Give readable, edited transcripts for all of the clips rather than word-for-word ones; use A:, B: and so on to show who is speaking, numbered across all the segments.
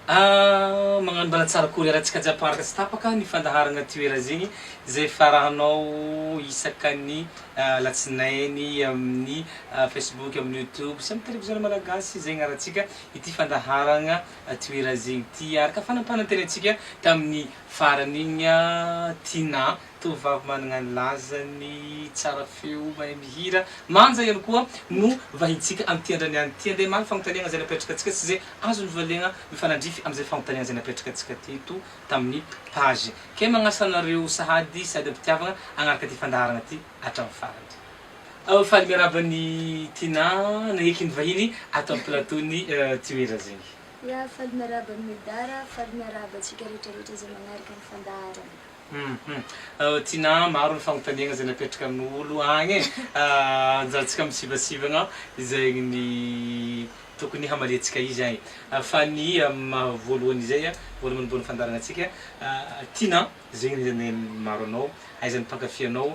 A: Ah, magnano mbala tsara akory ary antsika jiaby mpanaraka tsy tapaka ny fandaharagna Toera zegny izay farahanao isaka ny alatsinainy amin'ny Facebook, amin'ny YouTube sy amin'ny televiziona malagasy izay agnarantsika ity fandaharagna Toera zegny ity araka fanampanantenantsika tamin'ny farany igny Tinah Tovovavy manana ny lazany, tsara feo, mahay mihira, manja ihany koa no vahintsika amin'ity andraniany ity. Andeha hamaly fanontaniana izay napetrakantsika sy izay azo novaliana mifanandrify amin'izay fanontaniana izay napetrakantsika teto tamin'ny page. Kay magnasa anareo sahady sady am-pitiavagna hagnaraka ity fandaharagna ity hatramin'ny farany. Faly miarahaba an'i Tinah nagneky ny vahiny ato amin'ny plateau-n'ny Toera zegny.
B: Ya, faly miarahaba an'i Medara, faly miarahaba antsika rehetrarehetra izay magnaraka ny fandaharana.
A: Hum Tinah, maro ny fagnontaniagna izay napetraka amin'olo agny e, anjarantsika misivasivagna izay ny tokony hamaliantsika izy agny, fa ny maha voalohany izay voalohany manombohan'ny fandaharagna antsika, Tinah, zegny ny maro anao, ahaizan'ny mpankafy anao,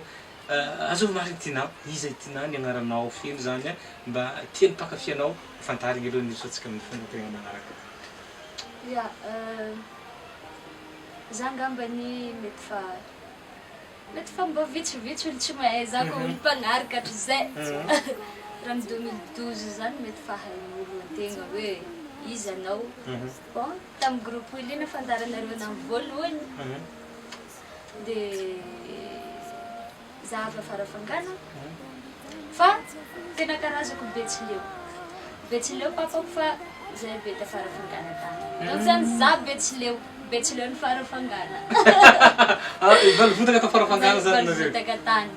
A: azovy marigny Tinah, iza i Tinah, ny agnaranao feno zany mba tian'ny mpankafy anao ho fantarigny aloha ny hirosoantsika amin'ny fagnontaniagna magnaraka.
B: Ya, Za angambany mety fa mety fa mba vitsivitsy olo tsy mahay za ko olo mpagnaraka hatrizay raha amy 2012 zany mety fa hain'olo antegna hoe iza anao bon tamy groupe Willy nafantaranareo anah voalohany de Za avy Farafangana fa tena karazako betsileo. Betsileo papako fa zay be ta Farafangana tany. Donc zany za betsileo, betsileo ny Farafangana.
A: Valovotaka ta Farafangana zany nareo?
B: Valovotaka tany.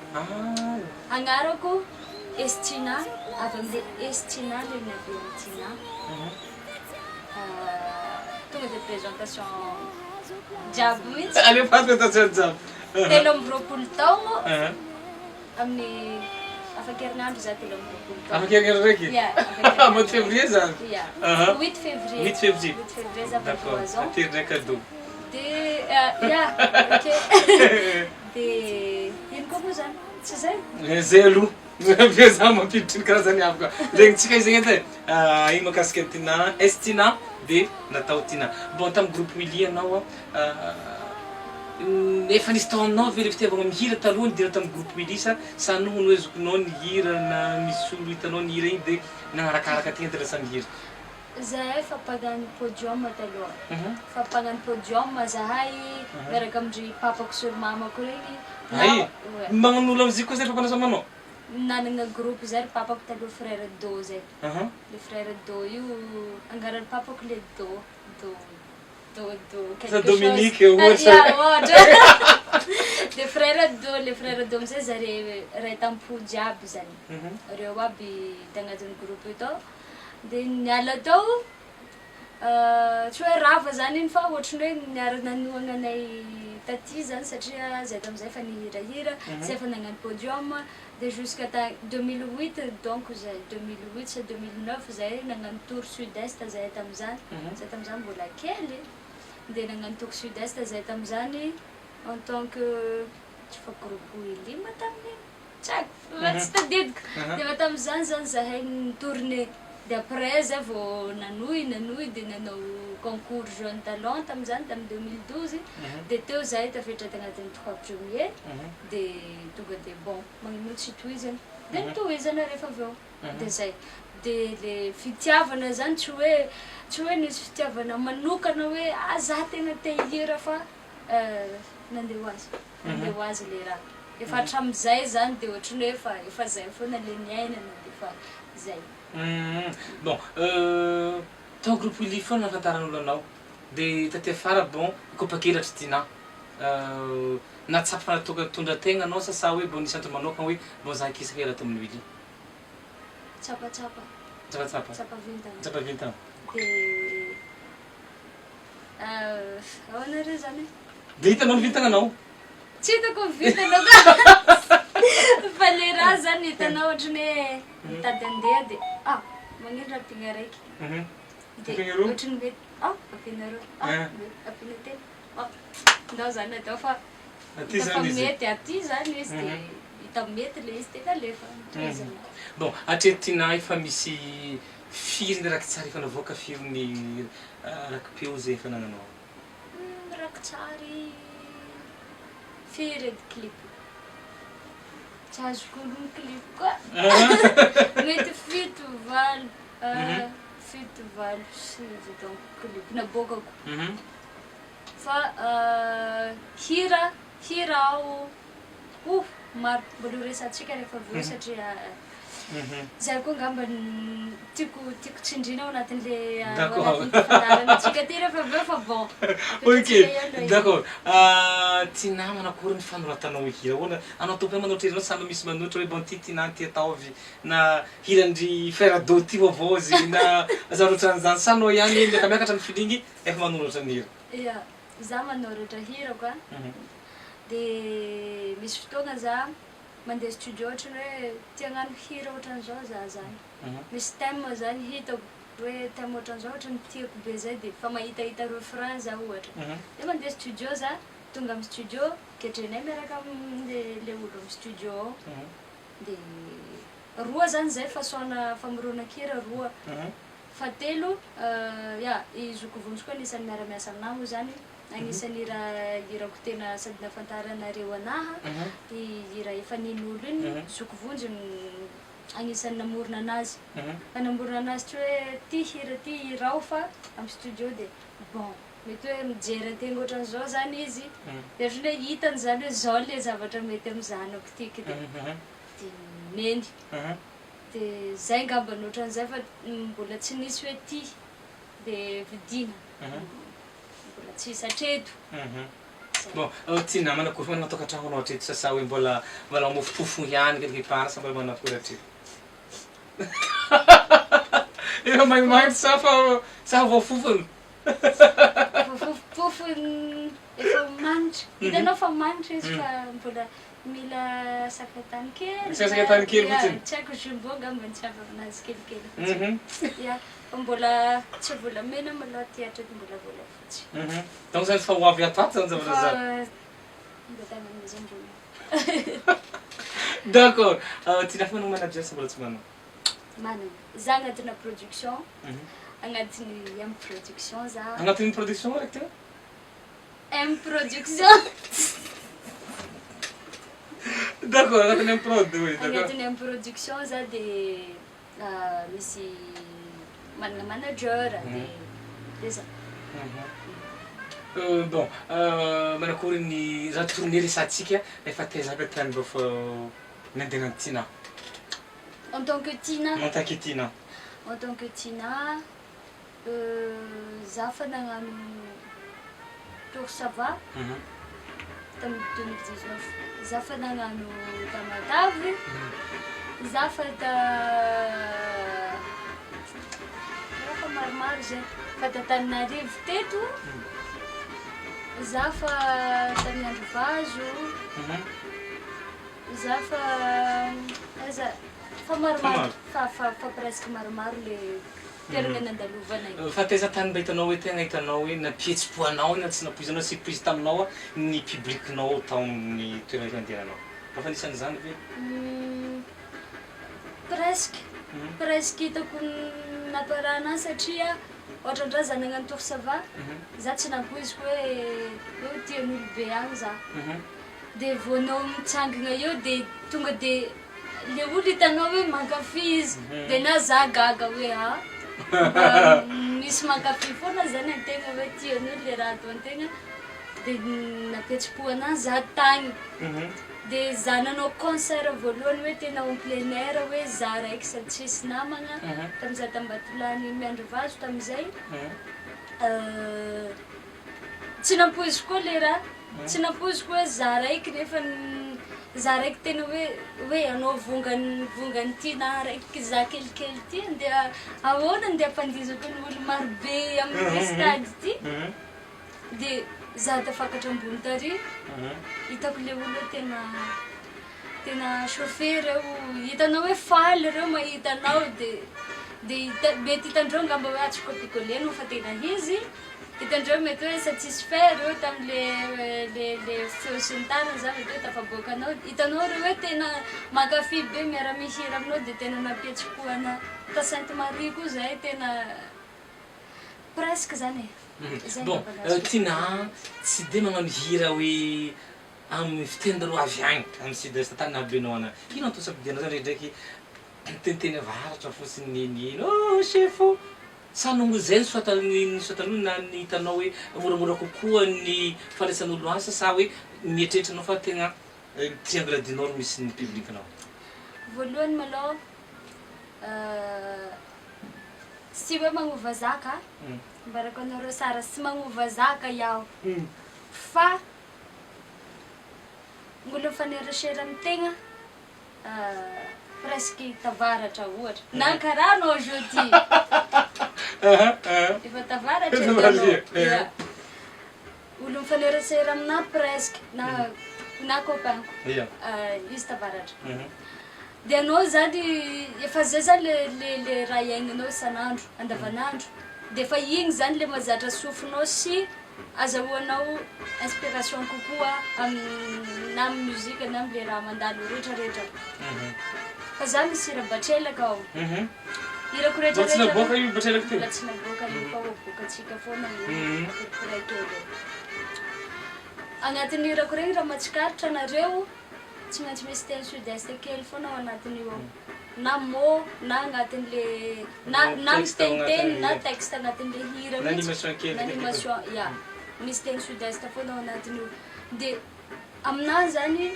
B: Agnarako Estina, avy amle Estina le niavian'i Tina. Tonga de présentation jiaby mihitsy.
A: Alefaso présentation jiaby.
B: 23 taogno amin'ny afaka herinandro za 23 taogno.
A: Afaka herinandro raiky?
B: Ya, afaka herinandro.
A: Mois de février zany?
B: Ya, 8 février.
A: 8 février.
B: 8 février za
A: D'accord.
B: 23 ans.
A: Aterinay cadeau.
B: De ya, ok. De ino koa moa zany? Tsy zay?
A: Zay aloha. Avy eo za mampiditry ny karazany hafa koa. Regnintsika izy zegny edy e. Iny mahakasika an'i Tinah, S Tinah de natao Tinah. Bon tamin'ny groupe Willy ianao efa nisy tao aminao ve le fitiavagna mihira taloha nidirana tamin'ny groupe Willy sa sa noho ny hoe zokinao nihira na misy olo hitanao nihira igny de nagnarakaraka tegna de lasa mihira?
B: Zahay efa mpagnano podium taloha, efa mpagnano podium zahay miaraka amin-dry papako sy ry mamako regny.
A: Hay! Magnano lamoziky koa zay ry papanao sy mamanao?
B: Nanagna groupe zay ry papako taloha frère Do zay. Le frère Do io angaran'ny papako le Do, Do, Do, Do quelque
A: Sa
B: chose.
A: Dominique ohatra.
B: Ya ohatra. Le frère Do, le frère Do amizay zare ray tampo jiaby zany. Reo aby tagnatin'ny groupe io tao. De niala tao, tsy hoe rava zany iny fa ohatran'ny hoe niara-nanohagna anay taty zany satria zay tamizay efa nihirahira, zay efa nagnano podium, de jusqu'à ta 2008 donc zay 2008 sa 2009 zay nagnano tour sud est zahay tamizany, zay tamizany mbola kely, de nagnano tour sud est zay tamizany en tant que tsy fa groupe Willy ma tamin'igny? Tsy haiko fa tsy tadidiko. Dia efa tamin'izany zany zahay ni-tourner. Dia après zay vao nanohy nanohy dia nanao concours jeune talent tamin'izany tamin'ny 2012. Dia teo zahay tafiditra tagnatin'ny trois premiers. Dia tonga dia bon magnino tsy tohizana. Dia notohizana rehefa avy eo. Dia zay. Dia le fitiavana zany tsy hoe tsy hoe nisy fitiavana manokana hoe ah za tena te hihira fa nandeha ho azy. Nandeha ho azy le raha. Efa hatramin'izay zany de ohatran'ny hoe efa efa zay foana le niainana de efa zay.
A: Humm bon tao groupe Willy foana nahafantaran'olo anao de taty afara bon nikopakelatra Tinah nahatsapa fa natoka nitondra tegna anao sa sa hoe bon nisy antony manokana hoe bon za hikisaka hiala ato amin'ny Willy?
B: Tsapatsapa.
A: Tsapatsapa.
B: Tsapa vintana.
A: Tsapa vintana.
B: De Ahoana re zany e?
A: Dia hitanao ny vintagnanao.
B: Tsy hitako ny vintana ka. Fa le raha zany hitanao ohatran'ny hoe mitady handeha dia ah magnino raha ampiana raiky. Dia
A: Ampiana roa.
B: ohatran'ny hoe ah ampiana roa, ah ampiana telo, ah ndao zany atao fa
A: Aty
B: hita fa
A: zany izy.
B: mety aty zany izy dia hita mety le izy dia nalefa tohizana.
A: Bon, hatreto Tinah efa misy. Firy ny rakitsary efa navoaka, firy ny rakipeo izay efa anananao?
B: Rakitsary firy edy clip? Tsy azoko ologno clip koa. Mety fito, valo, fito, valo, sivy donc clip naboakako. Fa hira, hira aho, oh maro, mbola ho resahantsika rehefa avy eo satria zay koa angamba no tiako tiako tsindriana ao anatin'le ao
A: D'accord.
B: anatin'ity fandaharanantsika ty rehefa avy eo fa bon
A: Ok,
B: apetratsika eo aloha izy.
A: d'accord. Ty namana akory ny fanoratanao hira ahoana? Anao tompony manoratra hira anao sa misy manoratra hoe bon ty ty na ty ataovy na hiran-dry frère Do ty hoavaozy na zavatra ohatran'izany sa anao ihany miaka miakatra ny feeling efa manoratra ny hira?
B: Ya, za manoratra hira koa de misy fotoagna za mandeha studio ohatrany hoe te hagnano hira ohatran'izao za zany, misy thème zany hitako hoe thème ohatran'izao ohatrany tiako be zay de efa mahitahita refrain za ohatra, de mandeha studio za, tonga amin'ny studio ketrehinay miaraka amle le olo amin'ny studio ao, de roa zany zay façon-na famoronan-kira roa, fahatelo ya i Zoky Vonjy koa anisan'ny miara-miasa aminahy moa zany, Agnisan'ny hira hirako tena sady nahafantaranareo anaha i hira efa nin'olo iny, Zoky Vonjy no agnisan'ny namorona anazy. Fa namorona anazy tsy hoe ty hira ty hirao fa amin'ny studio dia bon mety hoe mijery antegna ohatran'izao zany izy dia ohatran'ny hoe hitany zany hoe zao le zavatra mety amin'ny zanako tiky dia dia nomeny. Dia zay angamba no ohatran'izay fa mbola tsy nisy hoe ty dia vidiana. Mbola tsy hisy hatreto. Zay.
A: Bon, ty namana akory manana tokantragno anao hatreto sa sa hoe mbola mbola mamofopofo ihany quelque part sa mbola manana akory hatreto? Efa magnimagnitra sa fa sa voafofona?
B: Voafofopofony efa manitra. Hitanao fa manitra izy fa mbola mila sakatany kely.
A: Sakatany kely fotsiny.
B: Tsy haiko jumbo angamba ny tsy avy aminazy kelikely fotsiny. Ya, fa mbola tsy volamena maloha ty hatreto mbola volafotsy.
A: Donc zany fa ho avy ato ato zany zavatra zany.
B: Fa mba tanana zandriny.
A: D'accord. Ty lafy manao manager sa mbola tsy manao?
B: Manana. Za agnatina production, agnatin'ny M production za.
A: Agnatin'ny production raiky teo?
B: M production.
A: D'accord, agnatin'ny M prod oui, d'accord.
B: Agnatin'ny M production za de misy manana manager de de zay.
A: Bon, manakory ny raha tournée resahantsika efa taiza aby tany mbô fô nandehanan'i Tinah?
B: En tant que Tinah?
A: En tant que Tinah.
B: En tant que Tinah, Za fa nagnano tour ça va tamin'ny 2019, za fa nagnano Tamatave, za fa ta raha fa maromaro zay, fa t'Antananarivo teto, za fa ta Miandrivazo, za fa aiza fa maromaro fa fa fa presque maromaro le toerana nandalovana e.
A: Fa taiza tany mba hitanao hoe tegna hitanao hoe nampihetsi-po anao na tsy nampoizinao surprise taminao ny public-nao tao amin'ny toerana nandehananao? Mba fa nisy an'izany ve?
B: Presque, presque hitako nampiarahana ahy satria ohatran-draha za nagnano tour ça va, za tsy nampoiziko hoe hoe ho tian'olo be agny za, de vao anao mitsangana eo de tonga de Le olo hitanao hoe mankafy izy de na za gaga hoe a mba misy mankafy foana zany antegna hoe tian'olo le raha ataontegna de nampihetsem-po anahy za tagny de za nanao concert voalohany hoe tena en plein air hoe za raiky sady tsisy namagna tamiza t'Ambatolahy Miandrivazo tamizay Tsy nampoiziko koa le raha, tsy nampoiziko hoe za raiky nefa za raiky tena hoe hoe anao vongany vongany ty na raiky za kelikely ty andeha ahoana andeha ampandihizako ny olo maro be amin'ny stade ty de za tafakatra ambony tary hitako le olo hoe tena tena chauffé reo, hitanao hoe faly reo mahita anao de de hita mety hitandreo angamba hoe ah tsy copie coller anao fa tena izy. Hitandreo mety hoe satisfait reo tamle le le feo sy ny tariny za mety hoe tafaboaka anao. Hitanao reo hoe tena mankafy be miara mihira aminao de tena nampihetsi-po anah. Ta Sainte Marie koa zahay tena presque zany e. Zay
A: Bon,
B: angamba no azoko.
A: Tinah an, tsy de magnano hira hoe amin'ny fitenin-dreo avy agny, amin'ny sud est tany nahabenao anah. Ino antony safidianao zany ndraindraiky miteniteny avaratra fotsiny niniana oh chef oh! Sa noho izay ny soa ny soa taloha na ny hitanao hoe moramora kokoa ny fandraisan'olo asa sa hoe mieritreritra anao fa tegna triangle du nord misy ny public nao?
B: Voalohany malôha tsy hoe magnova zaka, ambarako anareo tsara tsy magnova zaka iaho fa ny olo mifanerasera amy tegna Presque tavaratra ohatra na karaha anao jeudi efa tavaratra edy anao ya olo mifanerasera aminah presque na na copain-ko izy tavaratra de anao zany efa zay zany le le le raha iainanao isan'andro andavanandro de efa igny zany le mahazatra sofinao sy Azahoanao inspiration kokoa am na am musique na am le raha mandalo rehetra rehetra. Fa za misy hira batrelaka ao. Hirako rehetra
A: Mbola tsy
B: rehetra
A: naboaka io batrelaka teo?
B: Mbola tsy naboaka io fa ho aboakantsika foana io à peu près kely eo. Agnatin'ny hirako regny raha mahatsikaritra nareo tsy maintsy misy teny sud est kely foana ao anatin'io ao. Na mot na agnatin'le na na miteniteny na texte agnatin'le hira
A: Na
B: mihitsy
A: animation kely
B: na animation ya misy teny sud est foana ao anatin'io de aminahy zany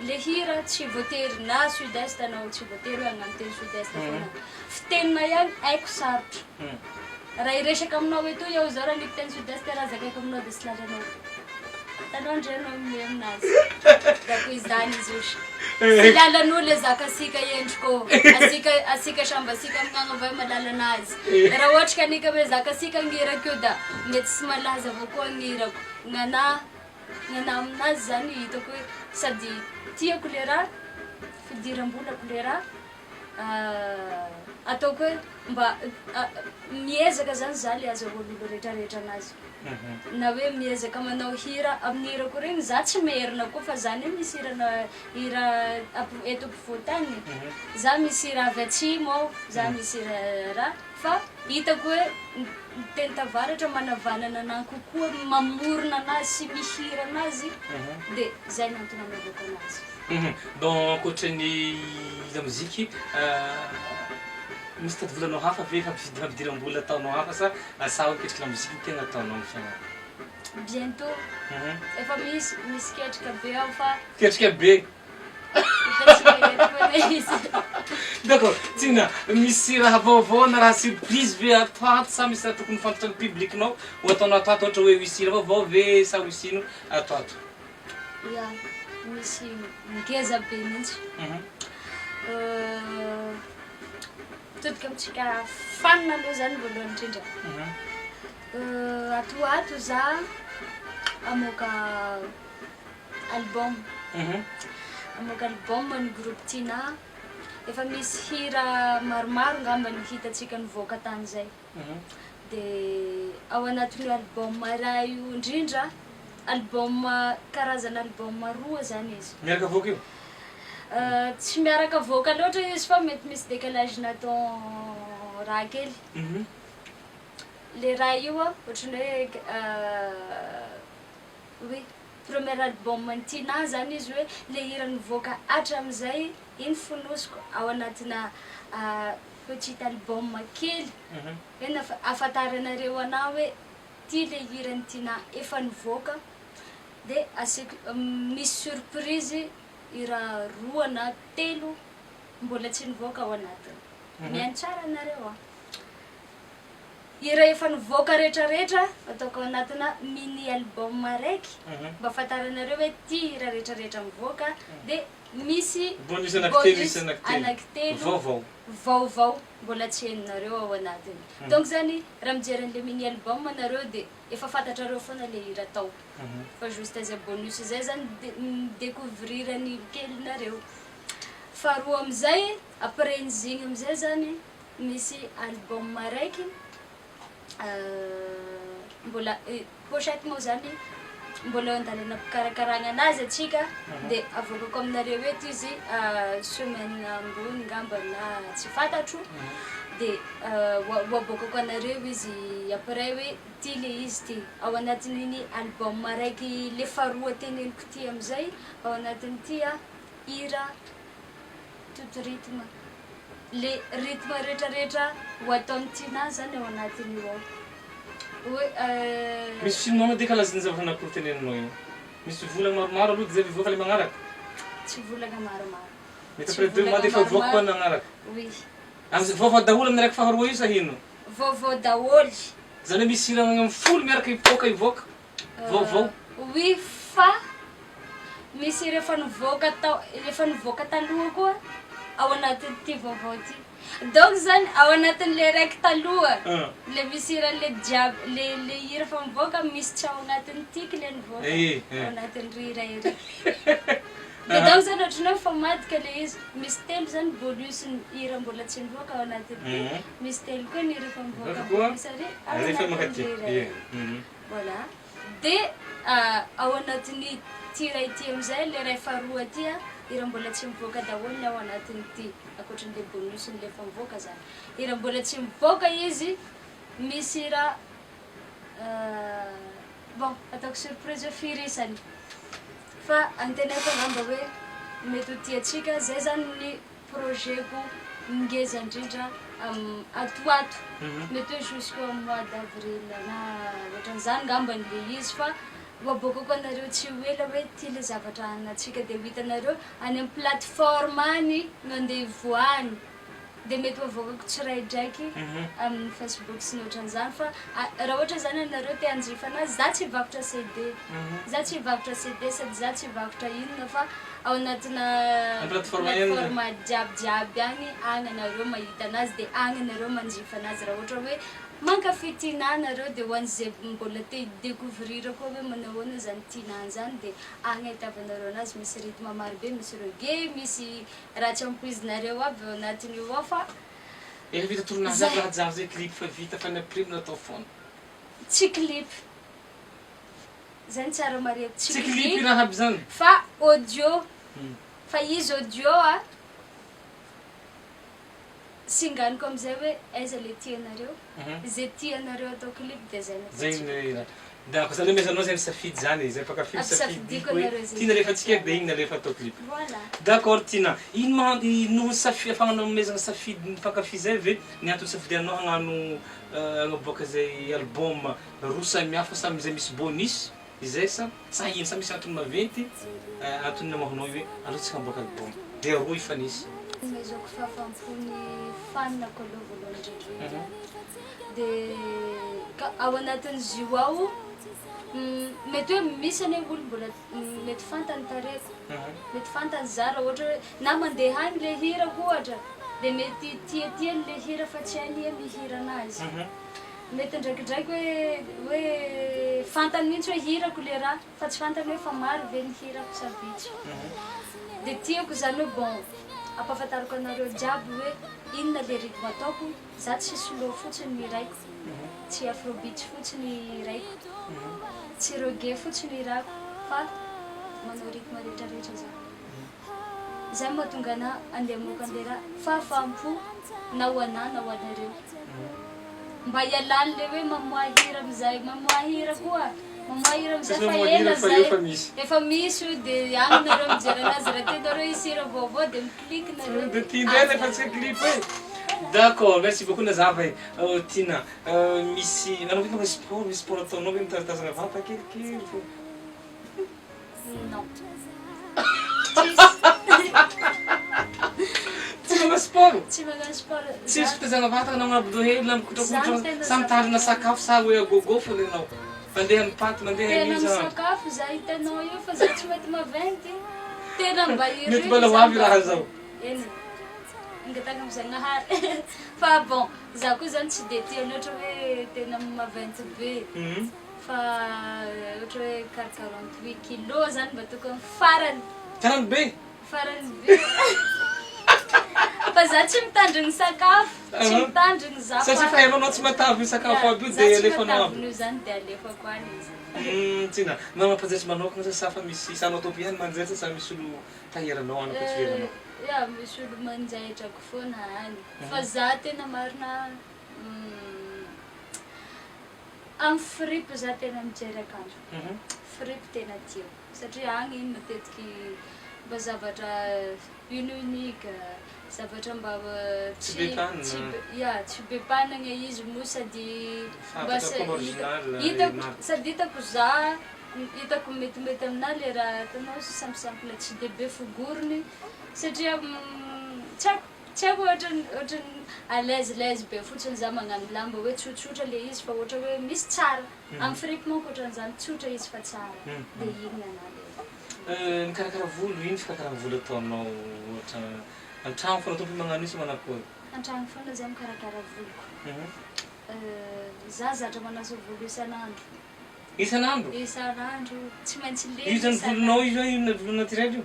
B: le hira tsy voatery na sud est anao tsy voatery hoe hagnano teny sud est foana fiteninay agny haiko sarotra raha hiresaka aminao etoy aho zao raha niko teny sud est raha zakaiko aminao de tsy lalanao Hitanao ndray anao mihomehy aminazy. Da koa izany izy io. Tsy lalan'olo e zaka asika endriko. Asika asika samby asika amignagny avao malala anazy. Raha ohatra ka anika hoe zaka asika ny hirako io da mety tsy malaza avao koa ny hirako. Gnanahy gnanahy aminazy zany hitako hoe sady tiako le raha, fidiram-bolako le raha, Ataoko hoe mba miezaka zany za le azahoan'olo retraretra anazy na hoe miezaka manao hira amin'ny hirako regny za tsy merina koa fa za anie misy hirana hira eto ampovoantany za misy hira avy atsimo ao za misy hira raha fa hitako hoe ny teny tavaratra manavanana anahy kokoa mamorona anazy sy mihira anazy de zay no antony anaovako anazy.
A: Bon ankoatra ny lamoziky, misy tady volanao hafa ve fampidiram-bola ataonao hafa sa sa hoe miketriky lamoziky no tegna ataonao amin'ny fiainana?
B: Bientôt, efa misy, misy ketrika be ao fa.
A: Ketrika be?
B: Hitantsika eto foana izy.
A: D'accord, Tina, misy raha vaovao na raha surprise ve ato ato sa misy raha tokony fantatry ny public-nao ho ataonao ato ato ohatra hoe hisy hira vaovao ve sa ho hisy ino ato ato?
B: Ya, misy ngeza be mihitsy. Mitodika amintsika fan aloha zany voalohany indrindra. Ato ho ato za hamoaka album. Hamoaka album ny groupe Tinah. Efa misy hira maromaro ngamba ny hitantsika nivoaka tany zay. Dia ao anatin'io album iray io indrindra, album karazana album roa zany izy.
A: Miaraka avoaka io?
B: Tsy miaraka avoaka loatra izy fa mety misy décalage natao raha kely. Le raha io an, ohatran'ny hoe oui, premier album an'i Tinah zany izy hoe le hira nivoaka hatramin'izay, iny fonosiko ao anatina Petit album kely hoe ahafantaranareo anah hoe ty le hiran'i Tinah efa nivoaka de asiako misy surprise hira roa na telo mbola tsy nivoaka ao anatiny. Mihaino tsara nareo an! Hira efa nivoaka retraretra ataoko ao anatina mini album araiky mba ahafantaranareo hoe ty hira retraretra mivoaka de Misy
A: Bonus anankitelo isa anankitelo. Vaovao.
B: Vaovao mbola tsy henonareo ao anatiny. Donc zany raha mijery an'le mini album nareo de efa fantatrareo foana le hira tao. Fa juste zay bonus zay zany mi-decouvrir ny kelinareo. Faharoa amizay après n'zigny amizay zany misy album araiky. Mbola pochette moa zany mbola eo andalana pikarakaragna anazy atsika de avoakako aminareo eto izy semaine ambony ngamba na tsy fantatro de ho aboakako anareo izy après hoe ty le izy ty ao anatin'iny album araiky le faharoa teneniko ty amizay ao anatin'ity a hira tout rythme le rythme retraretra ho ataon'i Tinah zany ao anatin'io ao hoe.
A: Misy film edy kalaziny zavatra anakiroa teneninao io. Misy volagna maromaro aloha de zay vao hivoaka le magnaraka?
B: Tsy volagna maromaro.
A: Mety après deux mois de efa hivoaka koa ny magnaraka.
B: Oui.
A: Amizay vaovao daholo amin'ny raiky faharoa io sa ino?
B: Vaovao daholo.
A: Zany hoe misy hira agny amin'ny folo miaraka hipoaka hivoaka? Vaovao?
B: Oui fa misy hira efa nivoaka tao efa nivoaka taloha koa ao anatin'ity vaovao ity. Donc zany ao anatin'le raiky taloha le misy hiran'le jiaby le le hira efa mivoaka misy tsy ao anatin'ity kle nivoaka ao anatin'ry hira iry. De donc zany ohatran'ny hoe mifamadika le izy, misy telo zany bonus ny hira mbola tsy nivoaka ao anatin'ity, misy telo koa ny hira efa mivoaka bonus ary ao anatin'ry hira iry. Voilà. De ao anatin'ity iray ity amin'izay, le iray faharoa aty a, hira mbola tsy mivoaka daholo ny ao anatin'ity, ankoatran'le bonus-n'le efa mivoaka zany. Hira mbola tsy mivoaka izy, misy hira bon ataoko surprise hoe firy isany fa antenaiko angamba hoe mety ho tiantsika, zay zany ny projet-ko ngeza indrindra ato ho ato, mety hoe jusqu'au mois d'avril na ohatran'izany ngambany le izy fa ho aboakako anareo tsy ho ela hoe ty le zavatra anantsika de ho hitanareo any amin'ny plateforme any no andeha hivoahany de mety ho avoakako tsiraidraiky amin'ny facebook sy ny ohatran'izany fa raha ohatra zany ianareo te hanjifa anazy za tsy hivarotra CD za tsy hivarotra CD sady za tsy hivarotra inona fa ao anatina plateforme jiaby jiaby agny agny anareo mahita anazy de agny anareo manjifa anazy raha ohatra hoe mankafy Tinah nareo de ho an'izay mbola te hi-decouvrir koa hoe manao ahoana zany Tinah zany de agny ahitavanareo anazy misy rythme maro be misy reggae misy raha tsy ampoizinareo aby ao anatin'io ao fa
A: Efa vita tournage aby raha jiaby zay clip fa vita fa ny après no natao foana.
B: Tsy clip. Zay no tsara marihiko
A: tsy Tsy clip io raha aby zany.
B: fa audio. Fa izy audio a singaniko amizay hoe aiza le tianareo, ze tianareo atao clip de zay no
A: Zay
B: ataontsika.
A: ny raha. D'accord, zany hoe mezanao zay misafidy zany e, zay mpankafy misafidy
B: Ampisafidiko
A: hoe
B: anareo zay
A: ty nalefantsika
B: tianareo.
A: de igny nalefa atao clip.
B: Voilà.
A: D'accord Tina, ino ma noho ny safi- fagnomezana safidy ny mpankafy zay ve ny antony nisafidianao hagnano hagnaboaka zay album roa samihafa samy zay misy bonus izay sa sa ino sa misy antony maventy antony namoahanao io hoe aleo tsika hamboaka album de roa hifanesy.
B: Nomezako fahafaham-po ny fan-ko aloha voalohany indrindra de ka ao anatin'izy io ao mety hoe misy anie olo mbola mety fantany tarehiko mety fantany za raha ohatra hoe na mandeha agny le hirako ohatra de mety tiatiany le hira fa tsy hainy ia mihira anazy. Mety ndraikidraiky hoe hoe fantany mihitsy hoe hirako le raha fa tsy fantany hoe fa maro ve ny hirako sa vitsy. De tiako zany hoe bon ampahafantariko anareo jiaby hoe inona le rythme ataoko, za tsy slow fotsiny ny hiraiko, tsy afrobeat fotsiny hiraiko, tsy reggae fotsiny hirako fa manao rythme retraretra za. Zay no mahatonga anah andeha hamoaka anle raha fahafaham-po na ho anah na ho anareo. Mba hialany le hoe mamoaha hira amizay, mamoaha hira koa, mamoaha hira amizay fa ela zay, efa misy io de agny nareo mijery anazy raha tianareo hisy hira vaovao de mi-click nareo
A: De ty ndray alefa tsika clip e. D'accord, merci beaucoup nazava e. Tina, misy anao ve manao sport, misy sport ataonao ve mitazatazana vata kelikely fô?
B: Non.
A: Tsy manao sport?
B: Tsy manao sport.
A: Tsisy fitaizana vatana na magnabdo hely na mikotrakotra sa mitandrina sakafo sa hoe agogo fona ianao? Mandeha amin'ny paty mandeha
B: Tena
A: an'io za.
B: misakafo za hitanao io fa za tsy mety maventy. Tena mba iriko
A: Mety mbola ho avy raha zao.
B: Eny e. Angatahiko amin'ny Zagnahary. Fa bon, za koa zany tsy de tia loatra hoe tena maventy be. Fa ohatra hoe quart 48 kilos zany mba tokony farany.
A: Farany be?
B: Farany be. Fa za tsy mitandrigny sakafo, tsy mitandrigny za fa.
A: Satria fa hainao anao tsy matavy io sakafo aby io de alefanao aby.
B: Za tsy matavy io zany de alefako any izy.
A: Tiana, manao mpanjaitra manokana sa sa fa misy sa anao tompony ihany manjaitra sa misy olo tahiranao any ankoatra
B: Ya, misy olo manjaitrako foana any. Fa za tena marina Amin'ny fripy za tena mijery akanjo. Fripy tena tiako satria agny iny matetiky mba zavatra une unique, zavatra mba
A: Tsy be mpanana.
B: tsy be ya tsy be mpanagna izy moa sady mba
A: Fantatra comme original
B: hitako
A: marque.
B: sady hitako za hitako metimety aminah le raha hitanao simple simple tsy de be fogorony satria tsy haiko. Tsy haiko ohatran'ny ohatran'ny à l'aise l'aise be fotsiny za magnano lamba hoe tsotsotra le izy fa ohatra hoe misy tsara, amin'ny fripy manko ohatran'izany tsotra izy fa tsara de iny ny anah le.
A: Mikarakara volo, ino fikarakarana volo ataonao ohatra an-tragno foana tompony magnano io sa manakory?
B: An-tragno foana za mikarakara voloko, za zatra manasa volo isan'andro.
A: Isan'andro?
B: Isan'andro, tsy maintsy lena
A: Io zany
B: isan'andro.
A: volonao io zany io volo naturel io?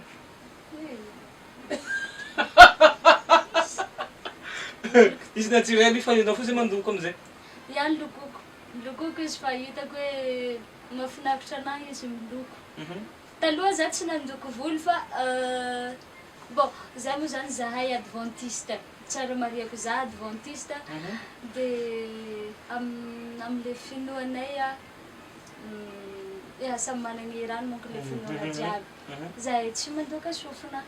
A: Izy naturel io fa ianao fotsiny mandoko amizay.
B: Ia ny lokoko, ny lokoko izy fa hitako hoe mahafinaritra anahy izy miloko. Taloha za tsy nandoko volo fa bon zay moa zany zahay adventiste, tsara marihako za adventiste de amle finoanay ya samy managna hirany manko le finoana jiaby. Zahay tsy mandoaka sofina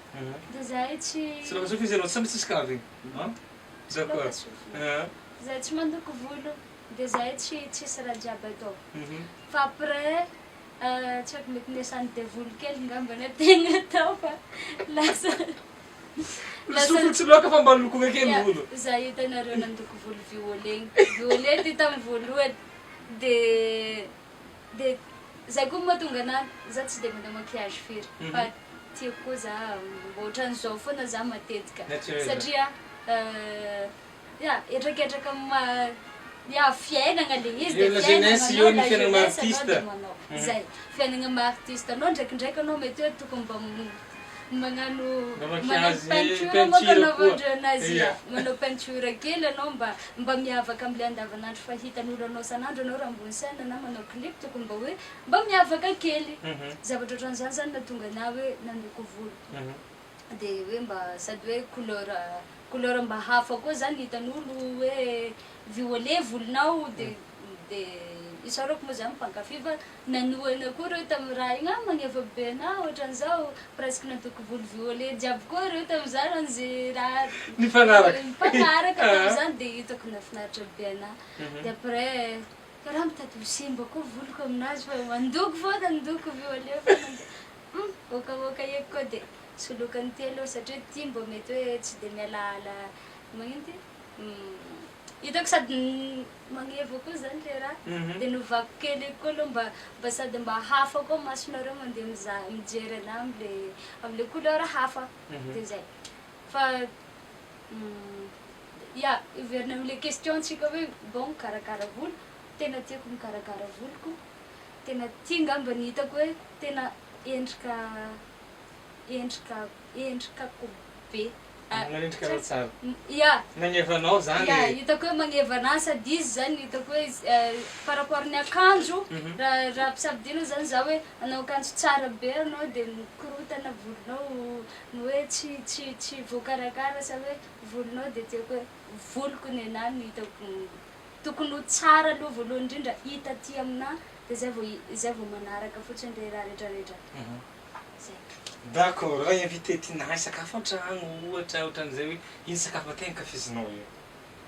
B: de zahay tsy.
A: Tsy loaka sofina izy ianao tsy misy kavy an?
B: Tsy loaka sofina. Zahay tsy mandoko volo de zahay tsy tsisy raha jiaby atao. Fa après tsy haiko mety niasan'ny devoly kely ngambany an-tegna tao fa lasa
A: lasa. Sofina tsy loaka fa mba lokoina kely ny volo.
B: Za hitanareo nandoko volo violet igny, violet ty tamin'ny voalohany de. De zay koa mahatonga anah za tsy de manao maquillage firy fa tiako koa za mba otran'izao foana za matetika satria ya hetraketraka ma ya fiainagna le izy de fiainagna anao la jeunesse anao de manao zay fiainagna maha artiste anao ndraikindraiky anao mety hoe tokony mba Magnano magnano peinture manko anaovandreo anazy ya. Manao peinture kely anao mba mba miavaka amle andavanandro fahitan'olo anao isan'andro anao raha ambony scène na manao clip tokony mba hoe mba miavaka kely. Zavatra ohatran'izany zany nahatonga anah hoe nandoko volo. De hoe mba sady hoe couleur couleur mba hafa koa zany hitan'olo hoe violet volonao de de isaorako moa zany mpankafy fa Nanohana koa reo tam raha igny ah magneva be anah otran'izao presque nataoko volo violet jiaby koa reo tamzah raha ze raha
A: Nifanaraka.
B: nifanaraka tamzany de hitako nafinaritra be anah de après karaha mitady ho simba koa voloko aminazy fa mandoko foana ndoko violet foana de hum okaoka eky koa de soloiko an'ity aloha satria ty mbô mety hoe tsy de mialaala magnino ty Hitako sady magneva koa zany le raha de novako kely eky koa aloha mba mba sady mba hafa koa masonareo mandeha mizaha mijery anah amle amle couleur hafa de zay fa ya hiverina amle question tsika hoe bon mikarakara volo tena tiako mikarakara voloko tena ty ngamba ny hitako hoe tena endrika endrika endrikako be
A: Manendrika anao tsara.
B: Ya.
A: Magneva anao zany
B: Ya, hitako hoe magneva anahy sady izy zany hitako hoe par rapport ny akanjo, raha raha ampisafidiana zany za hoe hanao akanjo tsara be anao de mikorotana volonao ny hoe tsy tsy tsy voakarakara sa hoe volonao de tiako hoe voloko nenahy no hitako tokony ho tsara aloha voalohany indrindra hita aty aminahy de zay vao zay vao manaraka fotsiny le raha retraretra. Zay.
A: D'accord, raha invité tiana hisakafo an-tragno ohatra ohatran'izay hoe ino sakafo mba tegna ankafizinao io?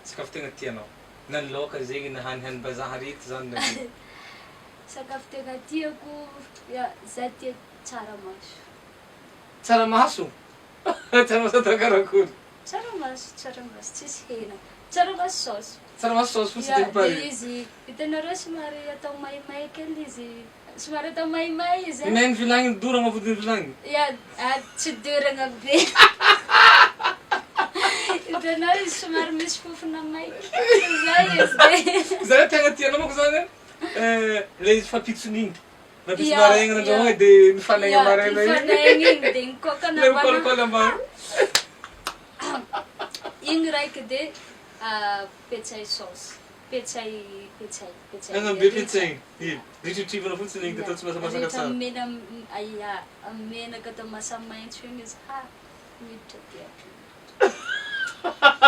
A: Sakafo tegna tianao? Na ny laoka zegny na hanihanim-bazaha reto zany na ino?
B: Sakafo tegna tiako, ya, za tia tsaramaso.
A: Tsaramaso? Tsaramaso atao karakory?
B: Tsaramaso, tsaramaso tsisy hena. Tsaramaso saosy.
A: Tsaramaso saosy fotsiny
B: Ya,
A: de mi-pare.
B: de izy, hitanareo somary atao maimay kely izy Somary atao maimay izy
A: an. Ny vilagny ny doragna vodiny vilagny.
B: Ya, ah, tsy doragna be. Hitanao izy somary misy fofona maiky. Zay izy de.
A: Zay tegna tianao manko zany eh, le izy fampitsony igny. Mampitso
B: Ya,
A: maraigna
B: ya.
A: nandrahoigna de mifanaigna
B: Ya,
A: maraigna igny.
B: mifanaigna igny de mikôkana
A: Le
B: ambana.
A: mikôlakôla ambany.
B: Igny raiky de petsay saosy. Petsay petsay petsay.
A: Anana be petsay. Ritritrivana fotsiny igny de atao tsy masamasaka
B: Ritra
A: tsara.
B: amin'ny mena ya, amin'ny menaka atao masamaitso igny izy ha miditra aty aty.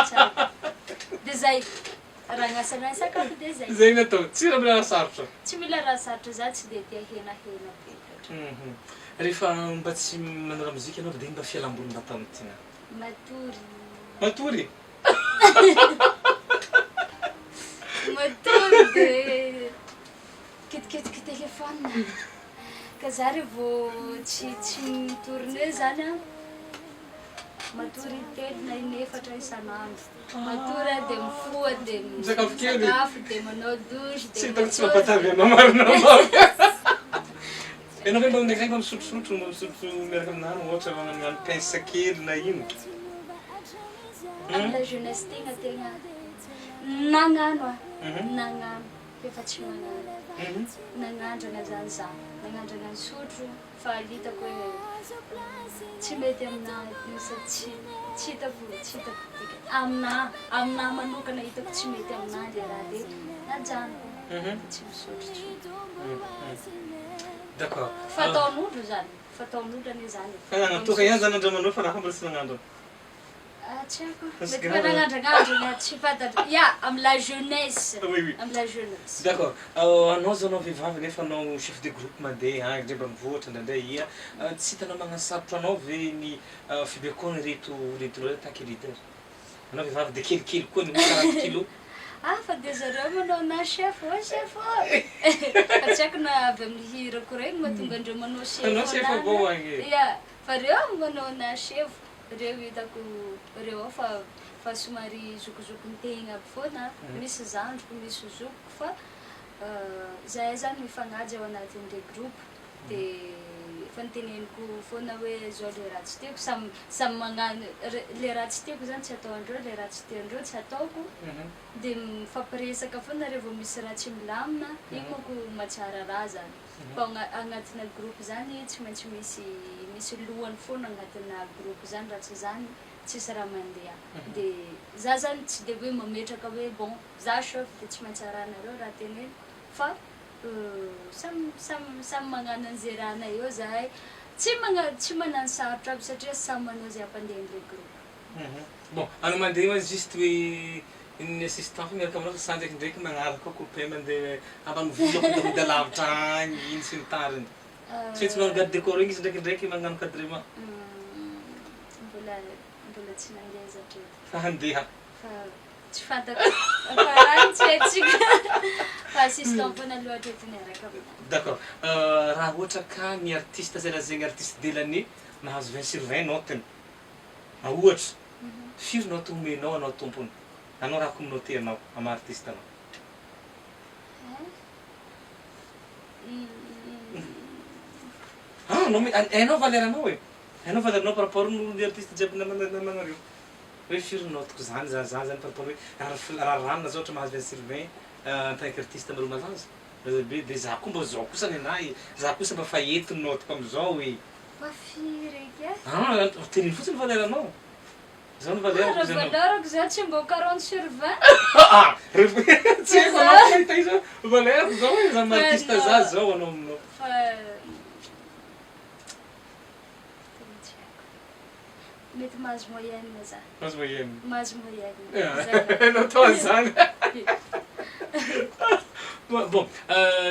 B: Tsara. De zay. Raha agnasana sakafo de zay.
A: Zay no atao. Tsy raha mila raha sarotra.
B: Tsy mila raha sarotra, za tsy de tia henahena be loatra.
A: Rehefa mba tsy manao lamozika ianao dia mba fialamboly mba atao amin'ny tiana.
B: Matory.
A: Matory?
B: Matory de kitikitiky téléphone. Ka za revo tsy tsy mi-tourner zany an, matory intelo na inefatra isan'andro. Matory aho de mifoha de
A: Misakafo kely.
B: misakafo de manao douche de
A: Tsy hitako tsy
B: matory
A: mampatavy
B: de
A: anao marina anao. Ianao ve mba indraindray mba misotrosotro, mba misotro miaraka amin'ny namana ohatra magnanognano pince kely na ino?
B: Amin'ny la jeunesse tegna tegna nagnano aho, nagnano f'efa tsy magnano. Nagnandragna zany za, nagnandragna nisotro fa hitako hoe tsy mety aminahy io sady tsy tsy hitako tsy hitako dikany aminahy, aminahy manokana hitako tsy mety aminahy le raha de najanoko fa tsy misotro intsony.
A: D'accord.
B: Fataon'olo zany, fataon'olo anie zany e.
A: Fa nagnatoka ihany zany andramanao fa raha mbola tsy nagnandrana.
B: Ah, tsy haiko.
A: Parce
B: Mety
A: que-
B: mba nagnandragnandrana, tsy fantatro. Ya, amy la jeunesse.
A: Oui, oui.
B: Amy la jeunesse.
A: D'accord. Anao zao anao vehivavy nefa anao chef de groupe mandeha agny ndray mba mivoatra indraindray ia. Tsy hitanao magnasarotra anao ve ny fibaikoana ireto ireto en tant que leader? Anao vehivavy de kelikely koa ny 40 kilos.
B: Ah, fa de zareo manao na chef ô, chef ô. Fa tsy haiko na avy amin'ny hirako regny mahatonga andreo manao chef
A: Anao chef
B: anahy.
A: avao agny e.
B: Ya, fa reo manao na chef, reo hitako reo ao fa fa somary zokizokin-tegna aby foana. Misy zandriko, misy zokiko fa zahay zany mifagnaja ao anatin'le groupe de efa niteneniko foana hoe zao le raha tsy tiako, samy samy magnano re- le raha tsy tiako zany tsy ataondreo, le raha tsy tiandreo tsy ataoko. De mifampiresaka foana revô misy raha tsy milamina, igny manko mahatsara raha zany. Fa agna- agnatina groupe zany tsy maintsy misy misy lohany foana agnatina groupe zany raha tsy zany tsisy raha mandeha. De za zany tsy de hoe mametraka hoe bon za chef de tsy maintsy arahanareo raha teneniko fa samy samy samy magnano an'izay rahanay eo zahay. Tsy magna- tsy manano sarotra aby satria samy manao zay hampandeha an'le groupe.
A: Bon, anao mandeha ma juste hoe ny assistant fa miaraka aminao fa sa ndraikindraiky magnaraka koa copain mandeha ambanivolo ampodapody lavitra agny ino sy ny tariny. Tsy maintsy manao garde corps igny izy ndraikindraiky magnano encadrement.
B: Mbola mbola tsy nandeha za hatreto.
A: Fa handeha.
B: Fa tsy fantako fa any tsy haitsika fa assistant foana aloha hatreto niaraka aminahy.
A: D'accord. Raha ohatra ka ny artiste zay lazaigny artiste de l'année mahazo 20 sur 20 notiny. Ohatra, firy note omenao anao tompony? Anao raha ko minote anao amin'ny maha artiste anao. Ah, anao mi- hainao valeur anao e. Hainao valeur anao par rapport ny artiste jiaby namana namanareo. Hoe firy notiko zany za za zany par rapport hoe raha raha ranona zao ohatra mahazo 20 sur 20 en tant qu'artiste amireo malaza. Malaza be de za koa mbô zao kosa nenahy e, za kosa mba fa eto ny notiko amizao e.
B: Fa firy eky e?
A: Ah, teneno fotsiny valeur anao. Zao ny valeur
B: Raha valeur-ko za tsy mbô 40 sur 20.
A: Ah, rehefa tsy haiko anao fa mahita izy hoe valeur-ko zao e, za maha artiste za zao anao aminao.
B: Fa tena tsy haiko. Mety mahazo moyenne za.
A: Mahazo moyenne.
B: Mahazo moyenne. Zay.
A: Anao toa zany. Bon,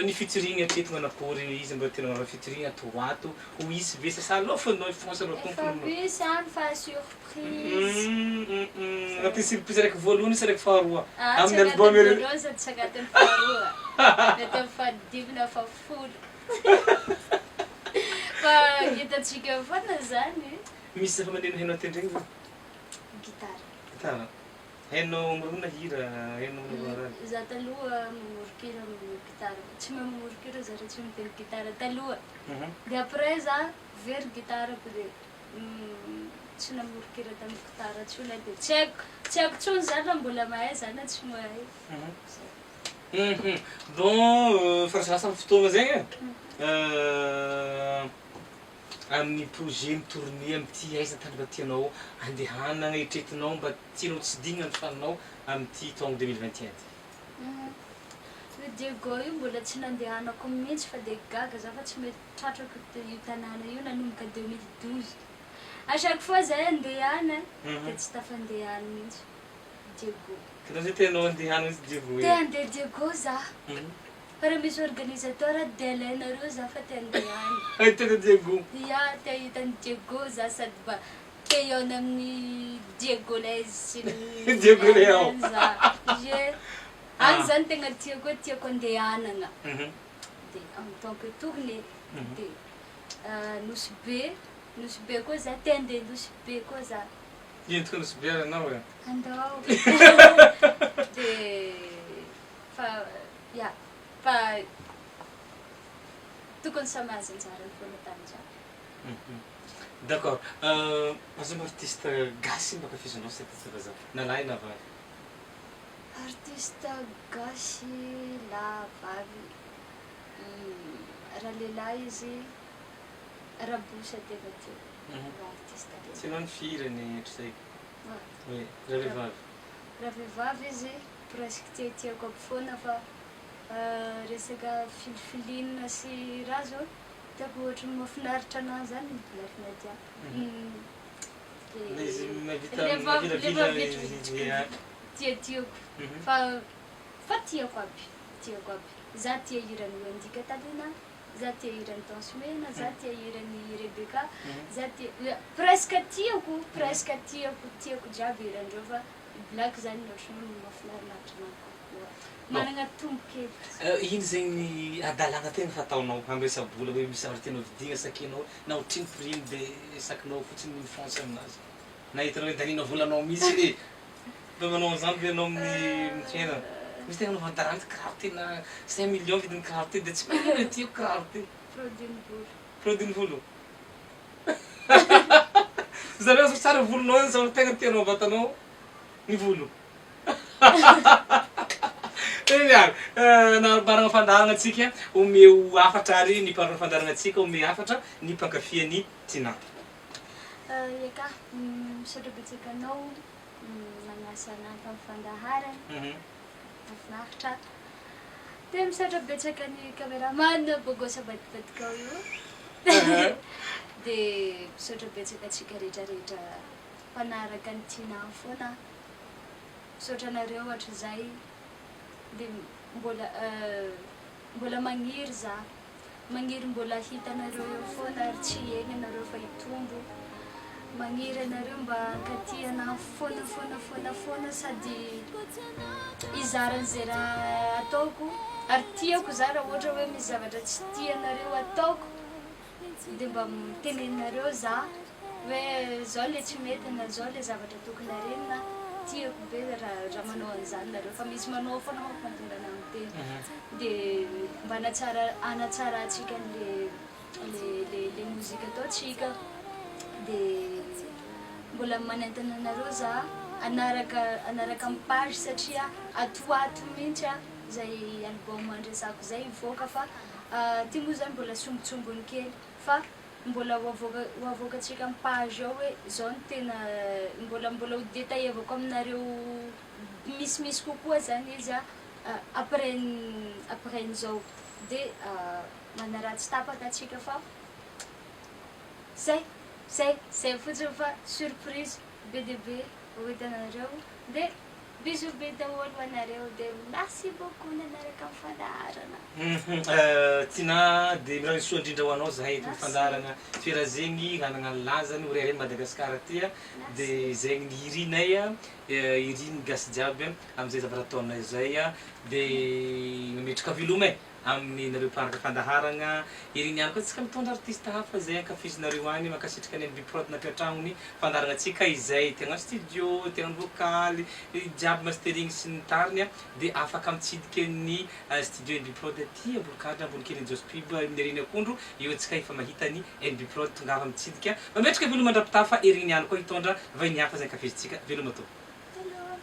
A: ny featuring hatreto manakory izy mba tena manao featuring ato ho ato, ho hisy ve sa sa aleo fa anao hifonce anao
B: Efa
A: tompony aminao.
B: misy any fa surprise.
A: Anatin'ny surprise araiky voalohany sa araiky faharoa?
B: Ah, tsy
A: Amin'ny album
B: agnatin'ny
A: ery.
B: voalohany sady tsy agnatin'ny faharoa. Mety amin'ny fahadimy na fahafolo. Fa hitantsika eo foana zany.
A: Misy zava-maneno hainao tendregny ve?
B: Gitara.
A: Gitara. Hainao mamorona hira, hainao manao raha.
B: Za taloha mamoron-kira amin'ny gitara. Tsy mahay mamoron-kira za raha tsy mitendry gitara taloha. De après za very gitarako de tsy namoron-kira tamin'ny gitara intsony aho de tsy haiko tsy haiko intsony za na mbola mahay za na tsy mahay. Zay.
A: Bon, fa lasa lasa ny fotoagna zegny e. Amin'ny projet ny tournée amin'ity aiza tany mba tianao andehanana eritreretinao mba tianao tsidihina ny tranonao amin'ity taogno 2021 ty?
B: Io Diego io mbola tsy nandehanako mihitsy fa dia gaga za fa tsy mety tratrako io tanàna io nanomboka 2012. À chaque fois zahay andeha any dia tsy tafandeha any mihitsy Diego.
A: Ka zay tianao andehanana mihitsy Diego e?
B: Te handeha Diego za. Fa raha misy organisateur dia alainareo za fa te handeha any.
A: Hahita an'i Diego.
B: Ya, te hahita an'i Diego za sady mba te hihaona amin'i Diego Lez sy ny
A: Diego Leao.
B: za. Ie. Any zany tegna tiako hoe tiako andehanagna. Dia en tant que tournée. Dia Nosy Be, Nosy Be koa za te handeha Nosy Be koa za.
A: Entiko Nosy Be ary anao e.
B: Andao. Dia fa ya, fa tokony samy mahazo anjarany foana tany jiaby.
A: D'accord. Aza mba artiste gasy mba ankafizinao sa artiste vazaha? Na lahy na vavy?
B: Artiste gasy lahy vavy, raha lehilahy izy Raboussa tena tiako, raha artiste lehilahy.
A: Tsy ianao ny fihirany hatrizay? Oui, raha vehivavy?
B: Raha vehivavy izy presque tiatiako aby foana fa resaka filifiline sy raha zao tiako ohatry ny mahafinaritra anah zany ny Black Nadia.
A: Le izy mahavita mavilavila
B: Tiatiako fa fa tiako aby tiako aby za tia hiran'i Wendy Cathalina za tia hiran'i Tence Mena za tia hiran'i Rebecca za tia presque tiako presque tiako tiako jiaby hirandreo fa i Black zany ohatry ny mahafinarinaritra anah kokoa managna tombon-kevitra.
A: Ino zegny hadalana tegna fataonao am resa-bola hoe misy zavatra tianao vidigna sakinao na otrino prix-ny de sakinao fotsiny mifonce aminazy na hitanao hoe daninao volanao mihitsy e! Mba manao an'izany ve ianao amin'ny fiainana? Misy tegna anaovana hadalana kiraro tena 5 millions vidin'ny kiraro ty de tsy maninona e tiako kiraro ty.
B: Produit-n'ny volo.
A: Produit-n'ny volo? Zareo aza tsara volonao zany zavatra tegna tianao vatanao ny volo. Eny ary, nanombarana fandaharana antsika, omeo hafatra ary ny mpanao fandaharana antsika, omeo hafatra ny mpankafy an'i Tinah.
B: Eka, misaotra betsaka anao nagnasa anah tamin'ny fandaharana, mahafinaritra. Dia misaotra betsaka ny cameraman bogos ambadibadika ao io. Dia misaotra betsaka antsika rehetra rehetra mpanaraka an'i Tinah foana. Misaotra anareo hatrizay de mbola mbola magniry za magniry mbola hita anareo eo foana ary tsy hiegny anareo fa hitombo magniry anareo mba hankaty anah foana foana foana foana sady hizara an'izay raha ataoko ary tiako za raha ohatra hoe misy zavatra tsy tianareo ataoko de mba teneninareo za hoe zao le tsy mety na zao le zavatra tokony harenina, tiako be raha manao an'izany nareo fa misy manao foana manko mahatonga anah miteny de mba hanatsara hanatsarantsika an'le le le le mozika ataontsika de mbola manentana anareo za hanaraka hanaraka ny page satria ato ho ato mintsy a zay album andresako zay hivoaka fa ty moa zany mbola sombintsombiny kely fa Mbola ho avoaka ho avoakantsika am page ao hoe zao no tena mbola mbola ho detaillevako aminareo misimisy kokoa zany izy a après après an'izao de manaratsy tapaka atsika fa zay zay zay fotsiny fa surprise be dia be ho hitanareo de Bisous be daholo ho anareo de merci beaucoup nanaraka ny fandaharana.
A: Tinah de mirary soa indrindra ho anao zahay eto fandaharana Toera zegny hanagna ny lazany ho rehareha Madagascar aty a de zegny ny irinay a iriny gasy jiaby amizay zavatra ataonay zay a de mametraka veloma e. Amin'ny nareo mpanaraka fandaharagna Iriny ihany koa tsika mitondra artiste hafa zay ankafizinareo agny mankasitraka ny NB prod nampiantragno ny fandaharagna tsika izay te hagnano studio te hagnano vocal jiaby mastering sy ny tariny de afaka mitsidika ny studio NB prod aty Ambolokandrina Ambonikely Joss pub amin'ny Iriny Akondro eo tsika efa mahita ny NB prod tongava mitsidika mametraka veloma mandrapitafa Iriny ihany koa hitondra vahiny hafa zay ankafizintsika veloma tompoko.
B: Veloma.